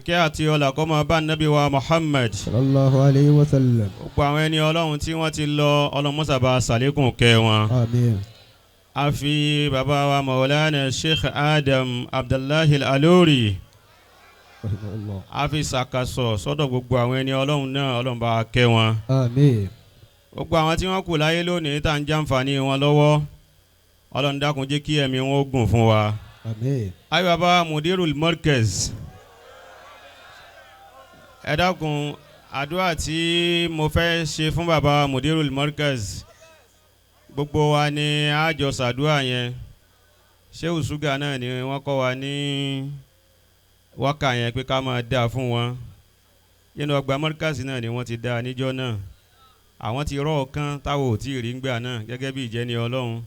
Ìkẹ́ àti ọlà kó máa bá nábì wa Muhammad. Sallallahu alayhi wa sallam. Gbogbo àwọn ẹni Ọlọ́run tí wọ́n ti lọ, ọlọ́mọ́sàbà sàlékún kẹ́ wọn. Àmín. A fi bàbá wa Maulana Sheikh Adam Abdullahi Alori, Rahimahullah. a fi sàkàsọ̀ sọ́dọ̀ gbogbo àwọn ẹni Ọlọ́run náà, Ọlọ́run bá kẹ́ wọn. Àmín. Gbogbo àwọn tí wọ́n kù láyé lónìí tá à ń jàǹfààní wọn lọ́wọ́, Ọlọ́run dákun jẹ́ kí ẹ̀mí wọn ó gùn fún wa. Àmín. Ayi bàbá Mudirul Markaz, ẹ dákun, àdúrà tí mo fẹ́ ṣe fún bàbá Mudirul Markaz, gbogbo wa ni a jọ ṣàdúrà yẹn. Shehu Suga náà ni wọ́n kọ́ wa ní wákà yẹn pé ká máa dáa fún wọn. Nínú ọgbà Markaz náà ni wọ́n ti dá níjọ́ náà. Àwọn ti rọ́ ọ̀kan táwọn ò tí ì rí ngbà náà gẹ́gẹ́ bí ìjẹni Ọlọ́run.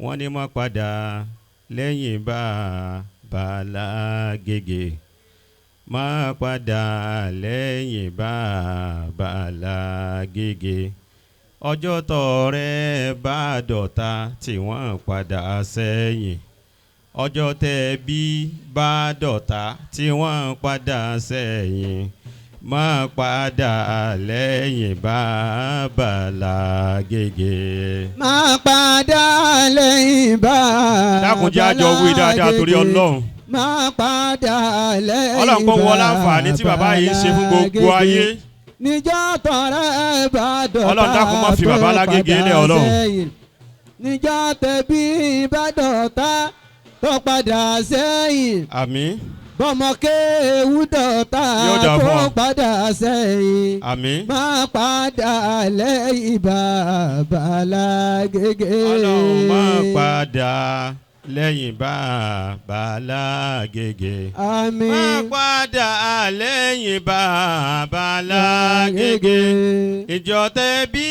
Wọ́n ní má padà lẹ́yìn bá Bàlágége, má padà lẹ́yìn bá Bàlágége, ọjọ́ tọ̀rẹ́ bá dọ̀tá tí wọ́n padà sẹ́yìn, ọjọ́ tẹ́ bí bá dọ̀tá tí wọ́n padà sẹ́yìn, má padà lẹ́yìn bá Bàlágége. Má padà lẹ́yìn bá Dákun, jẹ́ àjọ wí dáadáa torí Ọlọ́run. Má padà lẹ́yìn Ọlọ́run kó wọlé àǹfààní tí bàbá yìí ń ṣe fún gbogbo ayé. Níjọ́ tọ̀rẹ́ bá dọ̀tá Ọlọ́run dákun má fi bàbá Lágége lẹ̀, Ọlọ́run. sẹ́yìn. Níjọ́ tẹ̀bí bá dọ̀tá tó padà sẹ́yìn. Àmín. Bọ́mọ kéwú dọ̀tá Yóò dà fún tó ọ. padà sẹ́yìn. Àmín. Má padà lẹ́yìn bàbá Lágége. Ọlọ́run má padà lẹ́yìn bàbá Lágége. Àmín. Má padà lẹ́yìn bàbá Lágége. Ìjọ tẹ̀bí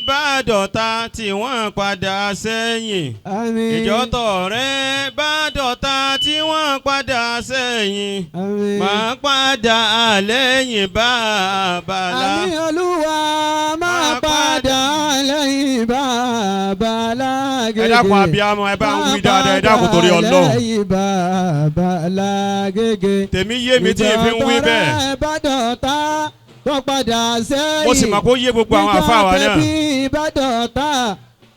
bá dọ̀tá tí wọ́n padà sẹ́yìn. Àmín. Ìjọ tọ̀rẹ́ bá dọ̀tá tí wọ́n padà sẹ́yìn. Àmín. Má padà lẹ́yìn bàbá Àmín Olúwa, má Má padà lẹ́yìn bàbá Lágége. Ẹ dákun, abiyamọ, ẹ bá ń wí dáadáa, ẹ dákun torí Ọlọ́run. Lẹ́yìn bàbá Lágége. Tèmi yé mi tí n fi ń wí bẹ́ẹ̀. Ìjọ tọ̀rẹ́ bá dọ̀tá tó padà sẹ́yìn. Mo sì mọ̀ kó yé gbogbo àwọn àfáà wa náà. Ìjọ tẹ̀bí bá dọ̀tá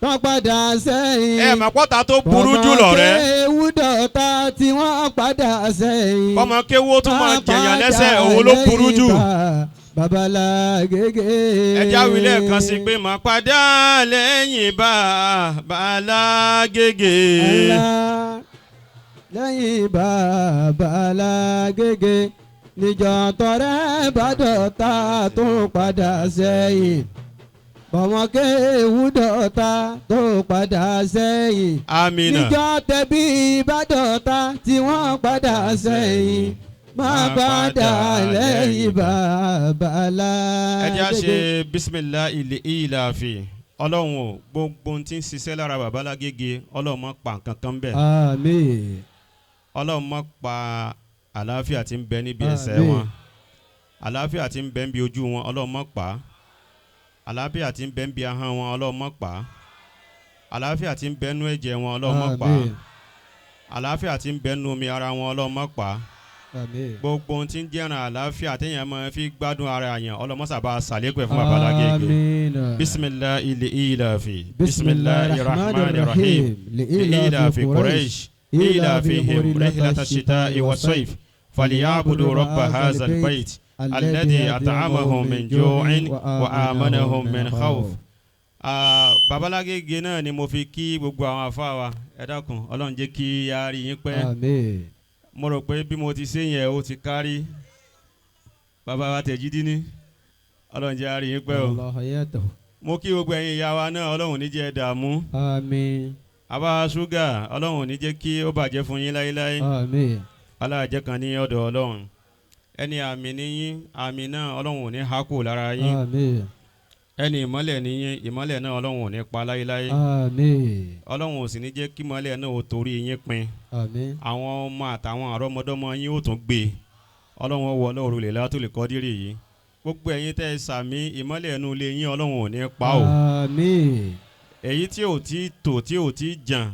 tó padà sẹ́yìn. Ẹ mà pọ́ta tó burú jù lọ̀rẹ́. Bọ́mọ kéwú dọ̀tá tí wọ́n padà sẹ́yìn. Kọ́mọ kéwú ó tún máa jẹ̀yàn lẹ́sẹ̀, òun ló burú jù. Bàbá Lágége. Ẹ jáwé lẹ́ẹ̀kan sí pé mà padà lẹ́yìn bàbá Lágége. Allah, lẹ́yìn bàbá Lágége, níjọ́ tọrẹ bá dọ̀tá tó padà sẹ́yìn, bọ̀mọ kéwú dọ̀tá tó padà sẹ́yìn, Amina. níjọ́ tẹ̀bí bá dọ̀tá tí wọ́n padà sẹ́yìn, má padà lẹ́yìn bàbá Ẹ jẹ́ á Lágége. ṣe bisimilahi ilé ìlàáfì. Ọlọ́run o, gbogbo ohun tí ń ṣiṣẹ́ lára bàbá Lágége, Ọlọ́run má pa nǹkan kan bẹ́ẹ̀. Àmín. Ọlọ́run má pa àlàáfíà tí ń bẹ níbi ẹsẹ̀ Àmín. wọn, àlàáfíà tí ń bẹ níbi ojú wọn, Ọlọ́run má pa á. Àlàáfíà tí ń bẹ níbi ahọ́n wọn, Ọlọ́run má pa á. Àlàáfíà tí ń bẹ nú ẹ̀jẹ̀ wọn, Ọlọ́run má pa á. Àmín. Àlàáfíà tí ń bẹ nú omi ara wọn, Ọlọ́run má pa á. Àmín. Gbogbo ohun tí ń jẹ́ràn àlàáfíà téèyàn máa fi gbádùn ara yẹn, Ọlọ́run má ṣàbá ṣàlékún ẹ̀ fún bàbá Lágége. Àmín. Bisimilahi ilé ìlàfi. بسم الله الرحمن الرحيم. لإيلاف قريش إيلافهم رحلة الشتاء والصيف فليعبدوا رب هذا البيت الذي أطعمهم من جوع وآمنهم من خوف. Bàbá Lágége náà ni mo fi kí gbogbo àwọn àfáà wa. Ẹ dákun, Ọlọ́run jẹ́ kí a rí yín pẹ́. Àmín. Mo rò pé bí mo ti ṣe yẹn, ó ti kárí. Bàbá wa Tẹ̀jídí ní, Ọlọ́run jẹ́ a rí yín pẹ́ o. الله حياته. Mo kí gbogbo ẹ̀yin ìyá wa náà, Ọlọ́run ní jẹ́ ẹ dààmú. Àmín. Àbá ṣúgà, Ọlọ́run ò ní jẹ́ kí ó bàjẹ́ fún yín láéláé. Àmín. Aláàjẹ́ kan ní ọ̀dọ̀ Ọlọ́run. Ẹni àmì níyín, àmì náà Ọlọ́run ò ní há kù lára yín. Àmín. Ẹni ìmọ́lẹ̀ níyín, ìmọ́lẹ̀ náà Ọlọ́run ò ní pa láéláé. Àmín. Ọlọ́run ò sì ní jẹ́ kí ìmọ́lẹ̀ náà ó torí yín pin. Àmín. Àwọn ọmọ àtàwọn àrọ́mọdọ́mọ yín ó tún gbé. Ọlọ́run ó wọ Ọlọ́run lè látòlè kọ́dírì yìí. Gbogbo ẹ̀yin tẹ́ ẹ sàmì, ìmọ́lẹ̀ ẹnu ilé yín, Ọlọ́run ò ní pa o. Àmín. Èyí tí ò tí tò, tí ò tí jàn.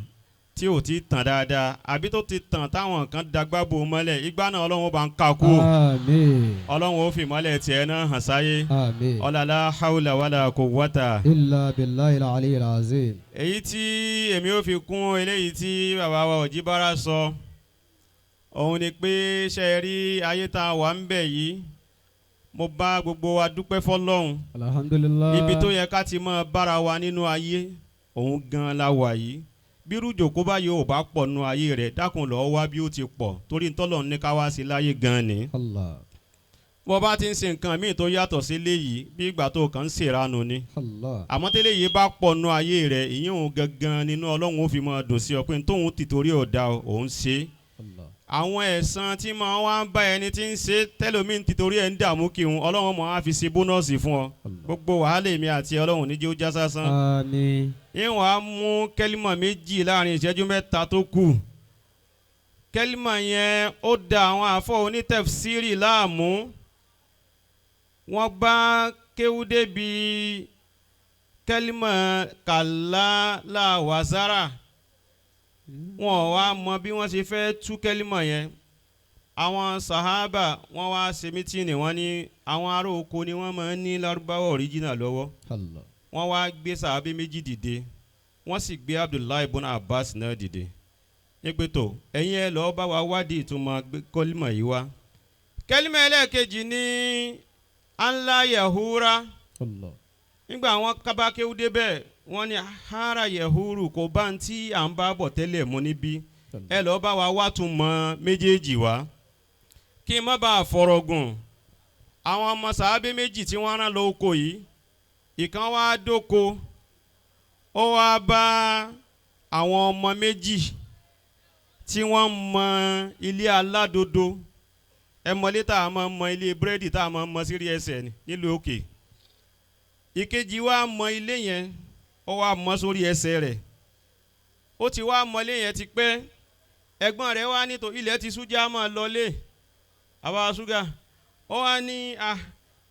tí ò ti tàn dáadáa àbí tó ti tàn táwọn kan dagbá bò mọ́lẹ̀ igbá náà Ọlọ́run ó bá ń ka kú. Àmín. Ọlọ́run ó fi mọ́lẹ̀ tiẹ̀ náà hàn sáyé. Àmín. Ọlọ́lá haúlà wàlà kò wọ́tà. Illa billahi al-aliyyil azim. Èyí tí èmi ò fi kún eléyìí tí bàbá wa Òjìbára sọ òun ni pé ṣe rí ayé tá a wà ń bẹ̀ yìí, mo bá gbogbo wa dúpẹ́ fọlọ́run. Alhamdulillah. Ibi tó yẹ ká ti máa bára wa nínú ayé òun gan la wà yìí. Bírú jòkó báyìí ò bá pọ̀ nínú ayé rẹ̀, dákun lọ́ọ́ wá bí ó ti pọ̀ torí ntọ́lọ̀ ní ká wá sí láyé gan ni. Allah. Bó bá ti ń ṣe nǹkan míì tó yàtọ̀ sí léyìí, bí ìgbà tó kàn ń ṣèranù ni. Allah. Àmọ́ tẹ́lẹ̀ yìí bá pọ̀ nínú ayé rẹ̀, ìyẹn òun gangan nínú Ọlọ́run ó fi máa dùn sí ọ pé tóun ti torí ọ̀dà òun ṣe é. Allah. Àwọn ẹ̀san tí máa wá ń bá ẹni tí ń ṣe tẹ́lómi ti torí ẹ̀ ń dààmú kí òun Ọlọ́run máa fi ṣe bónọ́ọ̀sì fún ọ. Allah. Gbogbo wàhálà èmi àti Ọlọ́run ní jẹ́ ó já sásán. Àmín. Ìwọ̀n á mú kẹ́límọ̀ méjì láàrin ìṣẹ́jú mẹ́ta tó kù. Kẹ́límọ̀ yẹn ó da àwọn àfọ onítẹ̀fsírì láàmú. Wọ́n bá kéwú débi kẹ́límọ̀ kàlá làwàzára. Wọ́n wá mọ bí wọ́n ṣe fẹ́ tú kẹ́límọ̀ yẹn. Àwọn sàhábà wọ́n wá ṣe mítìnì, wọ́n ní àwọn ará oko ni wọ́n máa ń ní lárúbáwá ọ̀ríjìnà lọ́wọ́. Allah. Wọ́n wá gbé sàábé méjì dìde, wọ́n sì gbé Abdullahi ibn Abbas náà dìde. Ní pé tó ẹ̀yin ẹ lọ́ọ́ bá wa wádìí ìtumọ̀ kẹ́límọ̀ yìí wá. Kẹ́límọ̀ ẹlẹ́ẹ̀kejì ní anla yahura. Allah. Nígbà wọn kábàkéwú débẹ̀, wọ́n ní hara yahuru kò bá ń tí à ń bá bọ̀ tẹ́lẹ̀ mú níbí. Ẹ lọ́ọ́ bá wa wá tún mọ méjèèjì wá. Kí n má bàa fọ̀rọ̀ gùn, àwọn ọmọ sàábé méjì tí wọ́n rán lọ oko yìí, ìkan wá dóko, ó wá bá àwọn ọmọ méjì tí wọ́n mọ ilé aládodo. Ẹ mọlé tá a máa mọ ilé búrẹ́dì tá a máa mọ sírí ẹsẹ̀ ni nílùú òkè. Ìkejì wá mọ ilé yẹn, ó wá mọ sórí ẹsẹ̀ rẹ̀. Ó ti wá mọ ilé yẹn ti pẹ́. Ẹ̀gbọ́n rẹ̀ wá ní tó ilẹ̀ ti sújá máa lọlé. Àwa ṣúgà. Ó wá ní a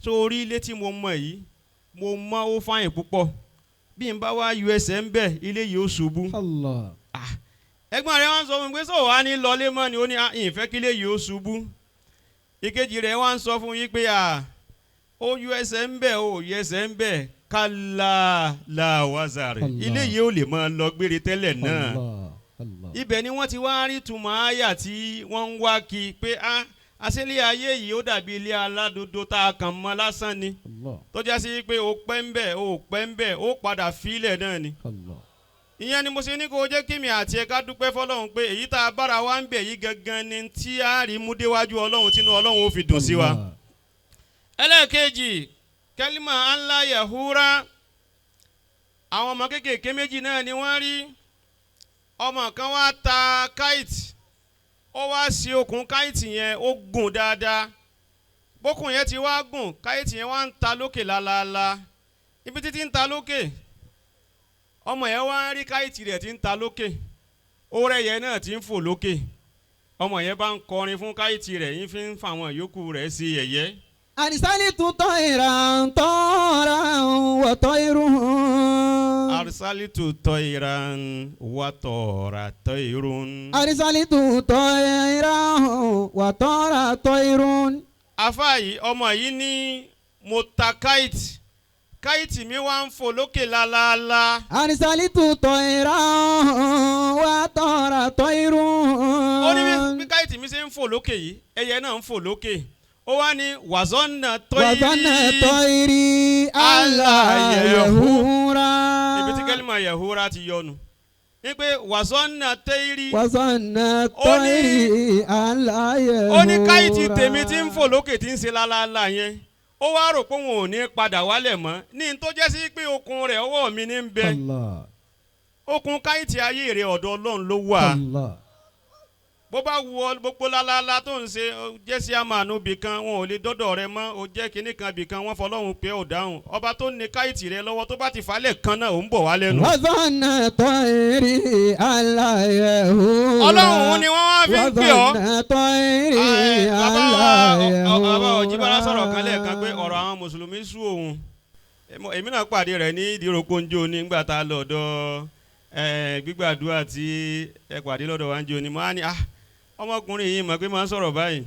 sórí ilé tí mo mọ yìí, mo mọ ó fáyìn púpọ̀. Bí n bá wá yọ ẹsẹ̀ ń bẹ̀, ilé yìí ó ṣubú. Allah. Ẹ̀gbọ́n rẹ̀ wá ń sọ fún mi pé sọ wá ní lọlé mọ́ ni, ó ní ìfẹ́ kí ilé yìí ó ṣubú. Ìkejì rẹ̀ wá ń sọ fún yín pé ó yọ ẹsẹ̀ ń bẹ̀, ó yọ ẹsẹ̀ ń bẹ̀, kálá làwázàrẹ̀. Allah. Ilé yìí ó lè máa lọ gbére tẹ́lẹ̀ náà. Allah. Allah. Ibẹ̀ ni wọ́n ti wá rí túmọ̀ àyà tí wọ́n ń wá kí pé àṣẹlẹ̀ ayé yìí ó dàbí ilé aládodo tá a kàn mọ́ lásán ni. Allah. Tó já sí pé ó pẹ́ ń bẹ̀, ó pẹ́ ń bẹ̀, ó padà fílẹ̀ náà ni. Allah. Ìyẹn ni mo ṣe ní kó jẹ́ kí mi àti ẹ ká dúpẹ́ fọlọ́run pé èyí tá a bára wa ń bẹ̀ yìí gangan ni tí a rí mú déwájú Ọlọ́run tínú Ọlọ́run ó fi dùn sí wa. Allah. Ẹlẹ́ẹ̀kejì, kẹ́límà ńlá yahura. Àwọn ọmọ kéékèèké méjì náà ni wọ́n rí. Ọmọ kan wá ta káìtì, ó wá sí okùn káìtì yẹn, ó gùn dáadáa. Bókùn yẹn ti wá gùn, káìtì yẹn wá ń ta lókè lálaalá. Ibi títí ń ta lókè, ọmọ yẹn wá ń rí káìtì rẹ̀ tí ń ta lókè, ó rẹ̀ yẹn náà ti ń fò lókè. Ọmọ yẹn bá ń kọrin fún káìtì rẹ̀, yín fi ń fa àwọn yòókù rẹ̀ sí yẹ̀yẹ́. Arisalitu tayran tọ́ra wa tayrun. Arsalitu tayran wa tọ́ra tayrun. Arisalitu tayran wa tọ́ra tayrun. Afa yìí, ọmọ yìí ní mo ta káìtì, káìtì mi wá ń fò lókè lálaalá. Arisalitu tayran wa tọ́ra tayrun. Ó ní bí káìtì mi ṣe ń fò lókè yìí, ẹyẹ náà ń fò lókè. Ó wá ní wàzọ́nà tọ́yìrì. Wàzọ́nà tọ́yìrì Allah aláyẹ̀húnra. Ibi tí kẹ́límà yẹ̀húnra ti yọnu. Ní pé wàzọ́nà tọ́yìrì. Wàzọ́nà tọ́yìrì aláyẹ̀húnra. Ó ní káyìtì tèmi tí ń fò lókè tí ń ṣe lálálá yẹn. Ó wá rò pé òun ò ní padà wálẹ̀ mọ́. Ní n tó jẹ́ sí pé okùn rẹ̀ ọwọ́ mi ní ń bẹ. Allah. Okùn káyìtì ayé rẹ̀ ọ̀dọ̀ Ọlọ́run ló wà. Allah. Bó bá wù ọ gbogbo lálálá tó ń ṣe jẹ́ sí àmàánú bì kan, wọn ò lè dọ́dọ̀ rẹ mọ́, o jẹ́ kinní kan bì kan, wọ́n fọlọ́hún pé ò dáhùn. Ọba tó ní káyìtì rẹ lọ́wọ́ tó bá ti falẹ̀ kan náà ò ń bọ̀ wá lẹ́nu. Wàzọ́nà tọ́yìrì aláyẹ̀húnra. Ọlọ́run ni wọ́n wá fi ń pè ọ́. Wàzọ́nà tọ́yìrì aláyẹ̀húnra. Bàbá Òjìbára sọ̀rọ̀ kan lẹ́ẹ̀kan pé ọ̀rọ̀ àwọn mùsùlùmí sú òun. Èmi náà pàdé rẹ̀ ní ìdíròkóńjó nígbà tá a lọ ọ̀dọ̀ Gbígbàdúrà tí ẹ pàdé lọ́dọ̀ wa ń jẹ́ òní mo á ní ọmọkùnrin yìí mọ̀ pé máa ń sọ̀rọ̀ báyìí.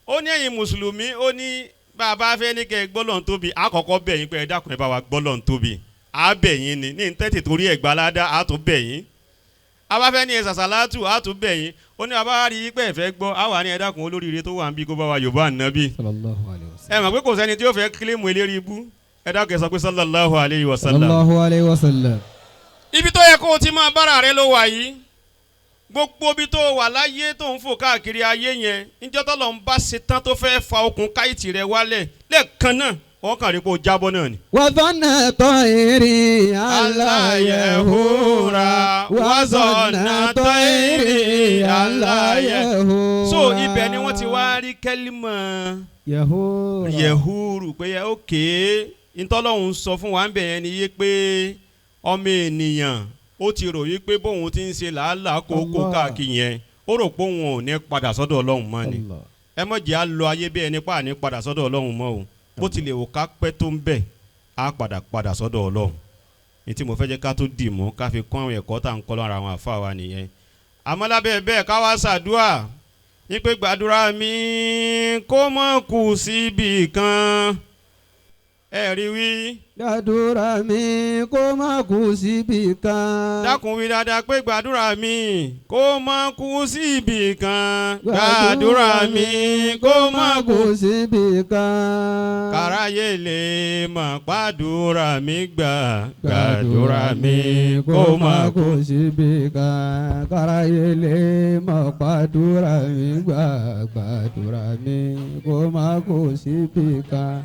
Ó ní ẹ̀yin mùsùlùmí, ó ní bá a bá fẹ́ ní kẹ́ ẹ gbọ́ lọ́n tóbi, àkọ́kọ́ bẹ̀ yín pé ẹ dákun ẹ bá wa gbọ́ lọ́n tóbi, á bẹ̀ yín ni ní tẹ́tì torí ẹ̀ gbalada á tún bẹ̀ yín. A bá fẹ́ ní ẹ sàṣàlátù á tún bẹ̀ yín. Ó ní bàbá rí i pé ẹ fẹ́ gbọ́, á wà ní ẹ dákun olóríire tó wà ń bí kó bá wa Yorùbá ànábì. Ẹ mọ̀ pé kò sẹ́ni tí ó fẹ́ kílímù eléri ibú. Ẹ dákun ẹ sọ pé sallallahu alayhi wa sallam. Sallallahu alayhi wa sallam. Ibi tó yẹ kó o ti máa bára rẹ ló wà yìí. Gbogbo ibi tó wà láyé tó ń fò káàkiri ayé yẹn, níjọ́ tọ́lọ́ ń bá ṣe tán tó fẹ́ fa okùn káìtì rẹ wálẹ̀ lẹ́ẹ̀kan náà, wọ́n kàn rí pé o jábọ́ náà ni. Wàzọ́nà tọ́ìrì aláyẹ̀húra. Wàzọ́nà tọ́ìrì aláyẹ̀húra. So ibẹ̀ ni wọ́n ti wá rí kẹ́límọ̀ yẹ̀húrù pé ókè ntọ́lọ́hún sọ fún wa ń bẹ̀ yẹn ni yé pé ọmọ ènìyàn ó ti rò wípé bóun ti ń ṣe làálàá kókó káàkiri yẹn, ó rò pé òun ò ní padà sọ́dọ̀ Ọlọ́run mọ́ ni. Ẹ mọ̀ jẹ́ á lọ ayé bí ẹni pa ní padà sọ́dọ̀ Ọlọ́run mọ́ o. Bó tilẹ̀ wò ká pẹ́ tó ń bẹ̀, á padà padà sọ́dọ̀ Ọlọ́run. Ní tí mo fẹ́ jẹ́ ká tó dì mú ká fi kún àwọn ẹ̀kọ́ tá à ń kọ́ lára àwọn àfáà wa nìyẹn. Àmọ́ lábẹ́ bẹ́ẹ̀ ká wá ṣàdúà ní pé gbàdúrà mi kó mọ́ kù síbì kan. Ẹ rí wí. Gbàdúrà mi kó má kú síbì kan. Dákun wí dáadáa pé gbàdúrà mi kó má kú síbì kan. Gbàdúrà mi kó má kú síbì kan. Káráyé lè mọ̀ gbàdúrà mi gbà. Gbàdúrà mi kó má kú síbì kan. Káráyé lè mọ̀ gbàdúrà mi gbà. Gbàdúrà mi kó má kú síbì kan.